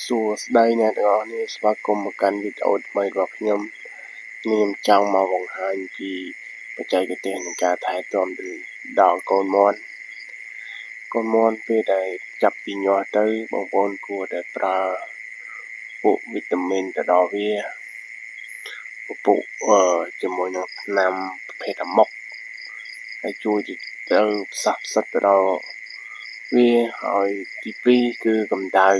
សួស្តីអ្នកទាំងអស់គ្នាស្វាគមន៍មកកាន់វីដេអូថ្មីរបស់ខ្ញុំនេះខ្ញុំចង់មកបង្ហាញពីបច្ចេកទេសនៃការថែទាំទៅដល់កូនមាន់កូនមាន់ពេលដែលចាប់ពីញាស់ទៅបងប្អូនគួរតែប្រើពួកវីតាមីនទៅដល់វាពពុះជាមួយនឹងថ្នាំប្រភេទអាម៉ុកហើយជួយទៅផ្សះផ្សិតទៅដល់វាហើយទី2គឺកម្ដៅ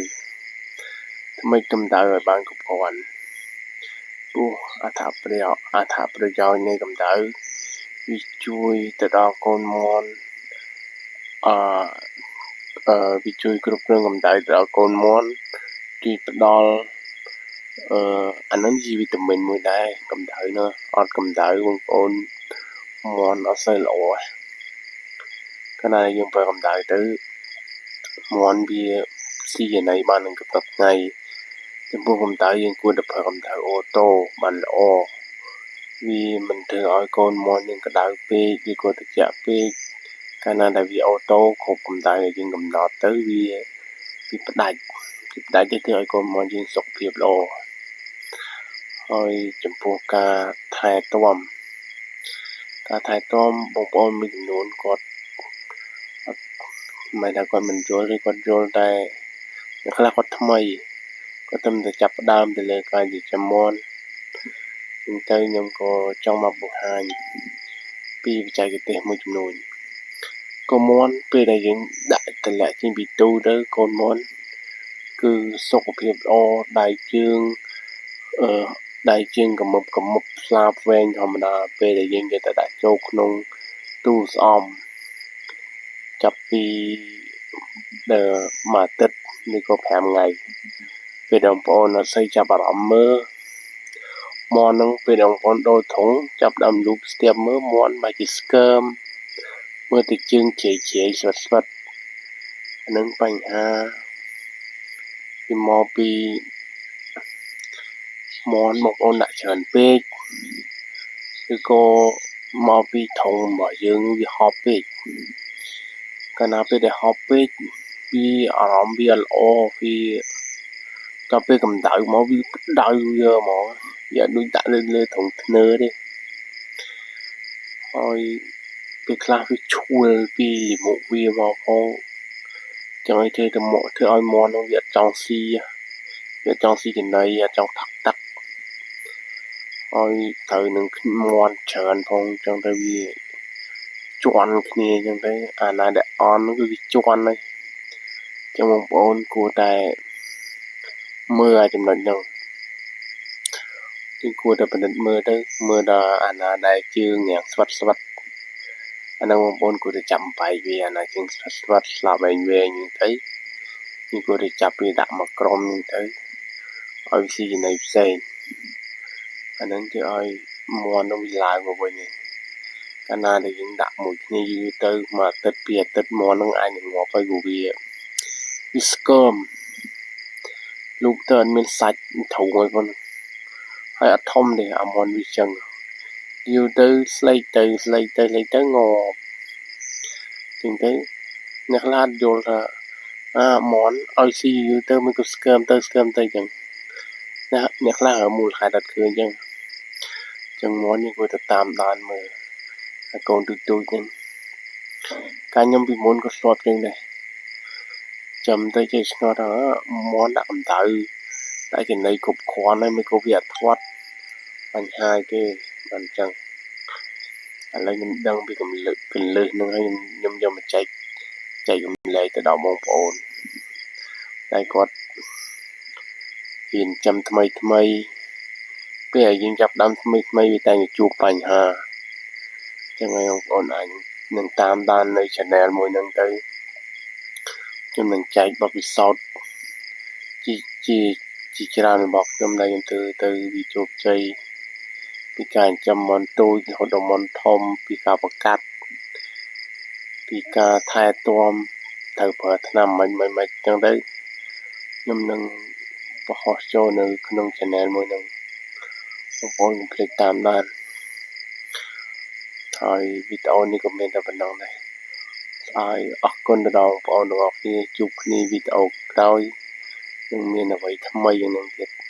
ថ្មីកម្ដៅឲ្យបានគ្រប់គ្រាន់ព្រោះអត្ថប្រយោជន៍នៃកម្ដៅវាជួយទៅដល់កូនមាន់អឺវាជួយគ្រប់គ្រងកម្ដៅទៅដល់កូនមាន់ជួយផ្ដល់អានឹងជាវីតាមីនមួយដែរកម្ដៅនោះអត់កម្ដៅបងប្អូនមាន់អត់សូវល្អកាលណាយើងប្រើកម្ដៅទៅមាន់វាស៊ីចំណីបាននឹងកំណត់ថ្ងៃចំពោះកម្ដៅយើងគួរតែប្រើកម្ដៅអូតូបានល្អវាមិនធ្វើឲ្យកូនមាន់យើងក្ដៅពេកឬក៏ត្រជាក់ពេកកាលណាដែលវាអូតូគ្រប់កម្ដៅដែលយើងកំណត់ទៅវាផ្ដាច់ទៅធ្វើឲ្យកូនមាន់យើងសុខភាពល្អហើយចំពោះការថែទាំបងប្អូនមួយចំនួនគាត់អត់មិនថាគាត់មិនយល់ឬគាត់យល់តែអ្នកខ្លះគាត់ថ្មីគាត់ត្រឹមតែចាប់ផ្ដើមទៅលើការចិញ្ចឹមមាន់អញ្ចឹងទៅខ្ញុំក៏ចង់មកបង្ហាញពីបច្ចេកទេសមួយចំនួនកូនមាន់ពេលដែលយើងដាក់តម្លាក់ចេញពីទូទៅកូនមាន់គឺសុខភាពល្អដៃជើងដៃជើងកមុបស្លាបវែងធម្មតាពេលដែលយើងយកទៅដាក់ចូលក្នុងទូស្អំចាប់ពីមួយអាទិត្យឬក៏5ថ្ងៃពេលដែលបងប្អូនអត់សូវចាប់អារម្មណ៍មើលមាន់ហ្នឹងពេលដែលបងប្អូនដូរធុងចាប់ដើមលូបស្ទាបមើលមាន់បែរជាស្កើមមើលទៅជើងជ្រាយស្វិតស្វិតអានឹងបញ្ហាពីមកពីមាន់បងប្អូនដាក់ច្រើនពេកឬក៏មកពីធុងរបស់យើងវាហប់ពេកកាលណាពេលដែលហប់ពេកវាអារម្មណ៍វាល្អវាដល់ពេលកម្ដៅមកវាក្ដៅវាហ្មងវាអត់ដូចដាក់លើធុងធ្នើទេហើយពេលខ្លះវាឈួលពីមុខវាមកផងចង់ឲ្យធ្វើទៅមកធ្វើឲ្យមាន់នោះវាអត់ចង់ស៊ីវាចង់ស៊ីចំណីអត់ចង់ផឹកទឹកហើយត្រូវនឹងមាន់ច្រើនផងចឹងទៅវាជន់គ្នាចឹងទៅអាណាដែលអន់គឺវាជន់ហើយចឹងបងប្អូនគួរតែមើលឲ្យចំណុចហ្នឹងយើងគួរតែពិនិត្យមើលទៅមើលដល់អាណាដែលជើងយ៉ាងស្វិតស្វិតអាហ្នឹងបងប្អូនគួរតែចាំបែកវាអាណាជើងស្វិតស្វិតស្លាប់វែងវែងហ្នឹងទៅយើងគួរតែចាប់វាដាក់មកក្រុមហ្នឹងទៅឲ្យវាស៊ីចំណីផ្សេងអាហ្នឹងគឺឲ្យមាន់នោះវាឡើងមកវិញឯងកាលណាដែលយើងដាក់មួយគ្នាយូរទៅមួយអាទិត្យពីរអាទិត្យមាន់ហ្នឹងអាចនឹងងាប់ហើយព្រោះវាស្កើមលូកទៅអត់មានសាច់ធំហើយផងហើយអត់ធំទេអាមាន់វាចឹងយូរទៅស្លេកទៅស្លេកទៅស្លេកទៅងាប់ចឹងទៅអ្នកខ្លះយល់ថាអាមាន់ឲ្យស៊ីយូរទៅមិនក៏ស្កើមទៅស្កើមទៅចឹងអ្នកខ្លះមូលហេតុអត់ឃើញចឹងចឹងមាន់យើងគួរតែតាមដានមើលហើយកូនទូចទូចហ្នឹងកាលខ្ញុំពីមុនក៏ស្លាប់ចឹងដែរចាំទៅចេះឆ្ងល់ថាមាន់ដាក់កម្ដៅដាក់ចំណីគ្រប់គ្រាន់ហើយមិនក៏វាអត់ធាត់បញ្ហាគេបានចឹងឥឡូវខ្ញុំដឹងពីកម្លឹះកលឹះហ្នឹងហើយខ្ញុំយកមកចែកម្លែកទៅដល់បងប្អូនតែគាត់រៀនចាំថ្មីថ្មីពេលឲ្យយើងចាប់ដើមថ្មីថ្មីវាតែងតែជួបបញ្ហាចឹងហើយបងប្អូនអាចនឹងតាមដាននៅ channel មួយហ្នឹងទៅខ្ញុំនឹងចែកបទពិសោធន៍ជាជាជាច្រើនរបស់ខ្ញុំដែលខ្ញុំធ្វើទៅវាជោគជ័យពីការចិញ្ចឹមមាន់តូចរហូតដល់មាន់ធំពីការបង្កាត់ពីការថែទាំត្រូវប្រើថ្នាំមិនមិនមិនចឹងទៅខ្ញុំនឹងបង្ហោះចូលនៅក្នុង channel មួយហ្នឹងបងប្អូនកុំភ្លេចតាមដានហើយវីដេអូនេះក៏មានតែប៉ុណ្ណឹងដែរហើយអរគុណទៅដល់បងប្អូនទាំងអស់គ្នាជួបគ្នាវីដេអូក្រោយ នឹងមានអ្វីថ្មីយ៉ាងនឹងទៀត។